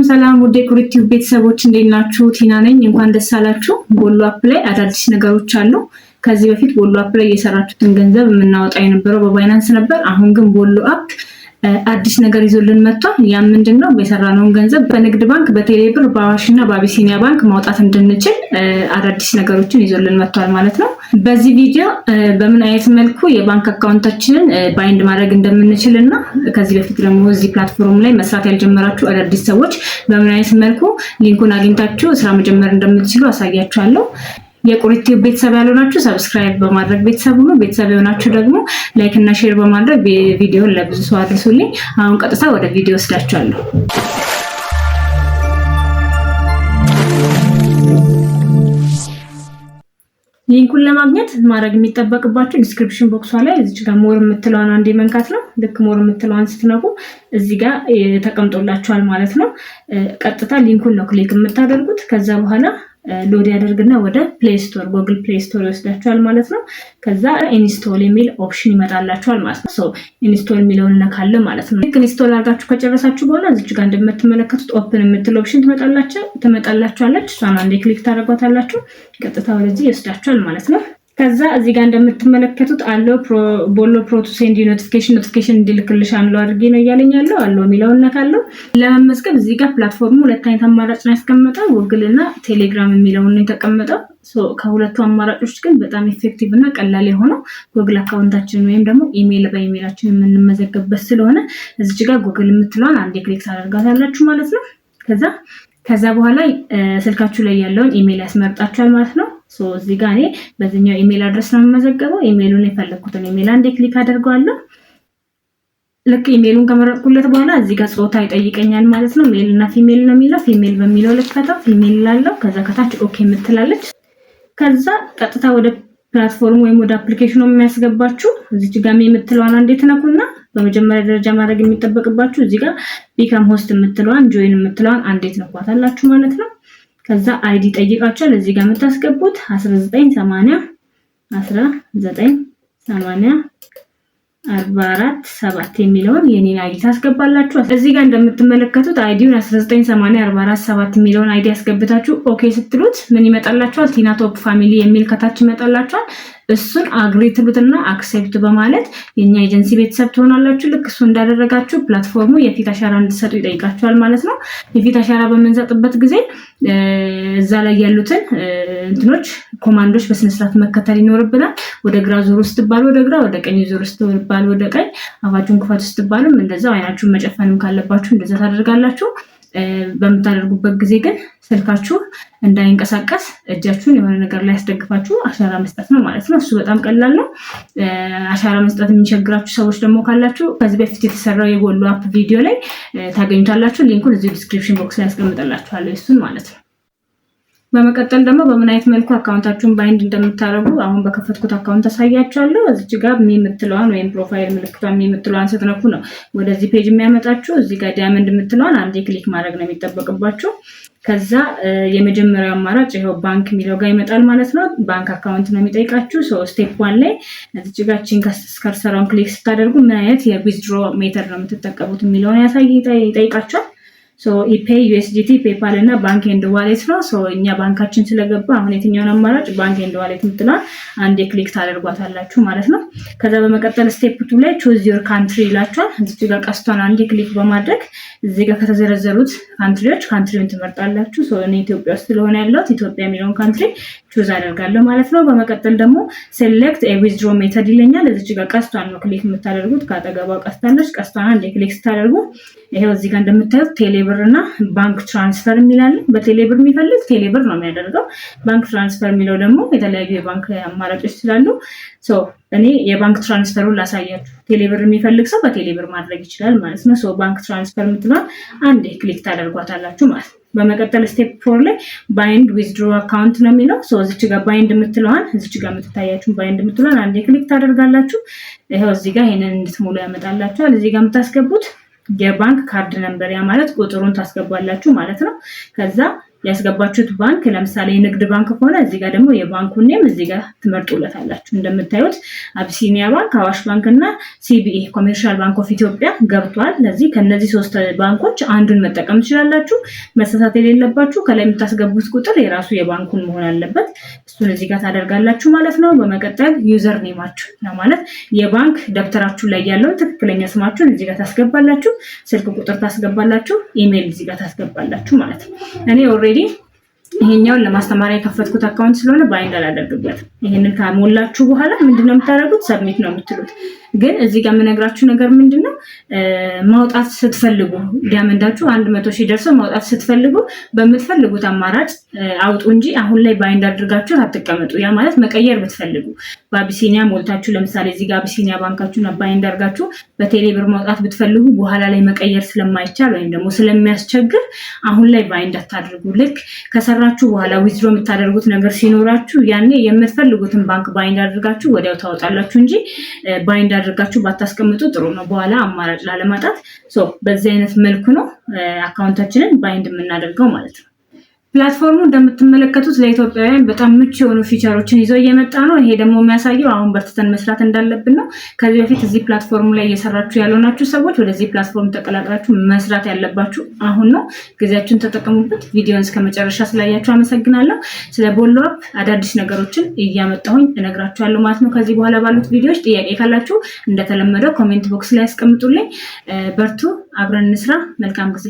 ሰላም ውድ የኩሪቲው ቤተሰቦች፣ እንዴት ናችሁ? ቲና ነኝ። እንኳን ደስ አላችሁ። ቦሎ app ላይ አዳዲስ ነገሮች አሉ። ከዚህ በፊት ቦሎ app ላይ የሰራችሁትን ገንዘብ የምናወጣ የነበረው በ Binance ነበር። አሁን ግን ቦሎ app አዲስ ነገር ይዞልን መጥቷል። ያ ምንድን ነው? የሰራነውን ገንዘብ በንግድ ባንክ፣ በቴሌብር፣ በአዋሽ እና በአቢሲኒያ ባንክ ማውጣት እንድንችል አዳዲስ ነገሮችን ይዞልን መጥቷል ማለት ነው። በዚህ ቪዲዮ በምን አይነት መልኩ የባንክ account ኣችንን bind ማድረግ እንደምንችል እና ከዚህ በፊት ደግሞ እዚህ platform ላይ መስራት ያልጀመራችሁ አዳዲስ ሰዎች በምን አይነት መልኩ link ኡን አግኝታችሁ ስራ መጀመር እንደምትችሉ አሳያችኋለሁ። የቁሪቲ ቤተሰብ ያልሆናችሁ subscribe በማድረግ ቤተሰብ ሁኑ። ቤተሰብ የሆናችሁ ደግሞ like እና share በማድረግ ቪዲዮን ለብዙ ሰው አድርሱልኝ። አሁን ቀጥታ ወደ ቪዲዮ ወስዳችኋለሁ። Link ኡን ለማግኘት ማድረግ የሚጠበቅባችሁ description box ኧ ላይ እዚች ጋር more የምትለዋን አንዴ መንካት ነው። ልክ more የምትለዋን ስትነኩ እዚህ ጋር ተቀምጦላችኋል ማለት ነው። ቀጥታ link ኡን ነው click የምታደርጉት። ከዛ በኋላ load ያደርግና ወደ Play Store፣ Google Play Store ይወስዳችኋል ማለት ነው። ከዛ install የሚል option ይመጣላችኋል ማለት ነው። Install የሚለውን እነካለን ማለት ነው። ልክ install አድርጋችሁ ከጨረሳችሁ በኋላ እዚች ጋር እንደምትመለከቱት open የምትል option ትመጣላችኋለች። እሷን አንዴ click ታደርጓታላችሁ። ቀጥታ ወደዚህ ይወስዳችኋል ማለት ነው። ከዛ እዚህ ጋር እንደምትመለከቱት allow ቦሎ Pro to send notification እንዲልክልሽ allow አድርጌ ነው እያለኝ ያለው፣ allow የሚለውን እነካለሁ። ለመመዝገብ እዚህ ጋር platform ኡ ሁለት አይነት አማራጭ ነው ያስቀመጠው፣ ጉግል እና ቴሌግራም የሚለውን ነው የተቀመጠው። ከሁለቱ አማራጮች ግን በጣም effective እና ቀላል የሆነው Google account ኣችን ወይም ደግሞ ኢሜይል በኢሜይላችን የምንመዘገብበት ስለሆነ እዚች ጋር ጉግል የምትለዋን አንዴ click ታደርጋታላችሁ ማለት ነው። ከዛ በኋላ ስልካችሁ ላይ ያለውን ኢሜይል ያስመርጣችኋል ማለት ነው። እዚህ ጋር እኔ በዚህኛው email address ነው የምመዘገበው። ኢሜይሉን የፈለግኩትን ኢሜይል አንዴ click አደርገዋለሁ። ልክ ኢሜይሉን ከመረጥኩለት በኋላ እዚህ ጋር ጾታ ይጠይቀኛል ማለት ነው። Male እና female ነው የሚለው። Female በሚለው ልክፈተው፣ female ላለው። ከዛ ከታች okay የምትላለች። ከዛ ቀጥታ ወደ platform ወይም ወደ application ኑ የሚያስገባችሁ እዚች ጋር የምትለዋን አንዴ ትነኩና በመጀመሪያ ደረጃ ማድረግ የሚጠበቅባችሁ እዚህ ጋር become host የምትለዋን፣ join የምትለዋን አንዴ ትነኳታላችሁ ማለት ነው። ከዛ ID ጠይቃችኋል። እዚህ ጋር የምታስገቡት 1980 1980 44 7 የሚለውን የኔን ID ታስገባላችሁ። እዚህ ጋር እንደምትመለከቱት ID ውን 1980 44 7 የሚለውን ID ያስገብታችሁ okay ስትሉት ምን ይመጣላችኋል? ቲና Top Family የሚል ከታች ይመጣላችኋል። እሱን agree ትሉትና accept በማለት የኛ ኤጀንሲ ቤተሰብ ትሆናላችሁ። ልክ እሱ እንዳደረጋችሁ platform ኡ የፊት አሻራ እንድትሰጡ ይጠይቃችኋል ማለት ነው። የፊት አሻራ በምንሰጥበት ጊዜ እዛ ላይ ያሉትን እንትኖች፣ command ኦች በስነስርዓት መከተል ይኖርብናል። ወደ ግራ ዙሩ ስትባሉ ወደ ግራ፣ ወደ ቀኝ ዙሩ ስትባሉ ወደ ቀኝ፣ አፋችሁን ክፈቱ ስትባሉም እንደዛው፣ አይናችሁን መጨፈንም ካለባችሁ እንደዛ ታደርጋላችሁ። በምታደርጉበት ጊዜ ግን ስልካችሁ እንዳይንቀሳቀስ እጃችሁን የሆነ ነገር ላይ ያስደግፋችሁ አሻራ መስጠት ነው ማለት ነው። እሱ በጣም ቀላል ነው። አሻራ መስጠት የሚቸግራችሁ ሰዎች ደግሞ ካላችሁ ከዚህ በፊት የተሰራው የቦሎ app ቪዲዮ ላይ ታገኙታላችሁ። Link ኡን እዚሁ description box ላይ ያስቀምጥላችኋለሁ እሱን ማለት ነው። በመቀጠል ደግሞ በምን አይነት መልኩ account ኣችሁን bind እንደምታደርጉ አሁን በከፈትኩት account አሳያችኋለሁ። እዚች ጋር me የምትለዋን ወይም profile ምልክቷን me የምትለዋን ስትነኩ ነው ወደዚህ page የሚያመጣችሁ። እዚህ ጋር diamond የምትለዋን አንዴ click ማድረግ ነው የሚጠበቅባችሁ። ከዛ የመጀመሪያው አማራጭ ይኸው ባንክ የሚለው ጋር ይመጣል ማለት ነው። Bank account ነው የሚጠይቃችሁ። So step one ላይ እዚች ጋር ቺን cursor ሯን click ስታደርጉ ምን አይነት የ withdraw method ነው የምትጠቀሙት የሚለውን ያሳይ ይጠይቃችኋል። ePay፣ USDT፣ PayPal እና bank and wallet ነው። እኛ ባንካችን ስለገባ አሁን የትኛውን አማራጭ፣ bank and wallet የምትለዋን አንዴ click ታደርጓታላችሁ ማለት ነው። ከዛ በመቀጠል step two ላይ choose your country ይላችኋል። እዚች ጋር ቀስቷን አንዴ click በማድረግ እዚህ ጋር ከተዘረዘሩት country ዎች country ውን ትመርጣላችሁ። እኔ ኢትዮጵያ ውስጥ ስለሆነ ያለሁት ኢትዮጵያ የሚለውን country choose አደርጋለሁ ማለት ነው። በመቀጠል ደግሞ select withdraw method ይለኛል። እዚች ጋር ቀስቷን ነው click የምታደርጉት። ከአጠገቧ ቀስታለች። ቀስቷን አንዴ click ስታደርጉ ይሄው እዚህ ጋር እንደምታዩት ቴሌብር እና bank transfer የሚላለ። በቴሌብር የሚፈልግ ቴሌብር ነው የሚያደርገው። Bank transfer የሚለው ደግሞ የተለያዩ የባንክ አማራጮች ስላሉ እኔ የ bank transfer ኡን ላሳያችሁ። ቴሌብር የሚፈልግ ሰው በቴሌብር ማድረግ ይችላል ማለት ነው። Bank transfer የምትለዋን አንዴ click ታደርጓታላችሁ ማለት ነው። በመቀጠል step four ላይ bind withdraw account ነው የሚለው። እዚች ጋር bind የምትለዋን፣ እዚች ጋር የምትታያችሁን bind የምትለዋን አንዴ click ታደርጋላችሁ። ይኸው እዚህ ጋር ይሄንን እንድትሞሉ ያመጣላችኋል። እዚህ ጋር የምታስገቡት የባንክ card number፣ ያ ማለት ቁጥሩን ታስገባላችሁ ማለት ነው። ከዛ ያስገባችሁት ባንክ ለምሳሌ የንግድ ባንክ ከሆነ እዚህ ጋር ደግሞ የባንኩን name እዚህ ጋር ትመርጡለታላችሁ። እንደምታዩት አቢሲኒያ ባንክ፣ አዋሽ ባንክ እና CBE Commercial Bank of Ethiopia ገብቷል። ለዚህ ከነዚህ ሶስት ባንኮች አንዱን መጠቀም ትችላላችሁ። መሳሳት የሌለባችሁ ከላይ የምታስገቡት ቁጥር የራሱ የባንኩን መሆን አለበት። እሱን እዚህ ጋር ታደርጋላችሁ ማለት ነው። በመቀጠል user name ኣችሁ ማለት የባንክ ደብተራችሁ ላይ ያለውን ትክክለኛ ስማችሁን እዚህ ጋር ታስገባላችሁ። ስልክ ቁጥር ታስገባላችሁ። ኢሜይል እዚህ ጋር ታስገባላችሁ ማለት ነው። እኔ already ይሄኛውን ለማስተማሪያ የከፈትኩት account ስለሆነ bind አላደርግበትም። ይሄንን ከሞላችሁ በኋላ ምንድነው የምታደርጉት? Submit ነው የምትሉት። ግን እዚህ ጋር የምነግራችሁ ነገር ምንድነው፣ ማውጣት ስትፈልጉ diamond ኣችሁ 100,000 ደርሰው ማውጣት ስትፈልጉ በምትፈልጉት አማራጭ አውጡ እንጂ አሁን ላይ bind አድርጋችሁ አትቀመጡ። ያ ማለት መቀየር ብትፈልጉ በአቢሲኒያ ሞልታችሁ ለምሳሌ እዚህ ጋር አቢሲኒያ ባንካችሁን bind አድርጋችሁ በቴሌ ብር ማውጣት ብትፈልጉ በኋላ ላይ መቀየር ስለማይቻል ወይም ደግሞ ስለሚያስቸግር አሁን ላይ bind አታድርጉ። ልክ ከሰራችሁ በኋላ withdraw የምታደርጉት ነገር ሲኖራችሁ ያኔ የምትፈልጉትን ባንክ bind አድርጋችሁ ወዲያው ታወጣላችሁ እንጂ bind አድርጋችሁ ባታስቀምጡ ጥሩ ነው፣ በኋላ አማራጭ ላለማጣት። በዚህ አይነት መልኩ ነው account ኣችንን bind የምናደርገው ማለት ነው። Platform ኡ እንደምትመለከቱት ለኢትዮጵያውያን በጣም ምቹ የሆኑ feature ኦችን ይዞ እየመጣ ነው። ይሄ ደግሞ የሚያሳየው አሁን በርትተን መስራት እንዳለብን ነው። ከዚህ በፊት እዚህ platform ላይ እየሰራችሁ ያልሆናችሁ ሰዎች ወደዚህ platform ተቀላቅላችሁ መስራት ያለባችሁ አሁን ነው። ጊዜያችሁን ተጠቀሙበት። ቪዲዮን እስከ መጨረሻ ስላያችሁ አመሰግናለሁ። ስለ ቦሎ app አዳዲስ ነገሮችን እያመጣሁኝ እነግራችኋለሁ ማለት ነው። ከዚህ በኋላ ባሉት ቪዲዮዎች ጥያቄ ካላችሁ እንደተለመደው comment box ላይ ያስቀምጡልኝ። በርቱ፣ አብረን እንስራ። መልካም ጊዜ።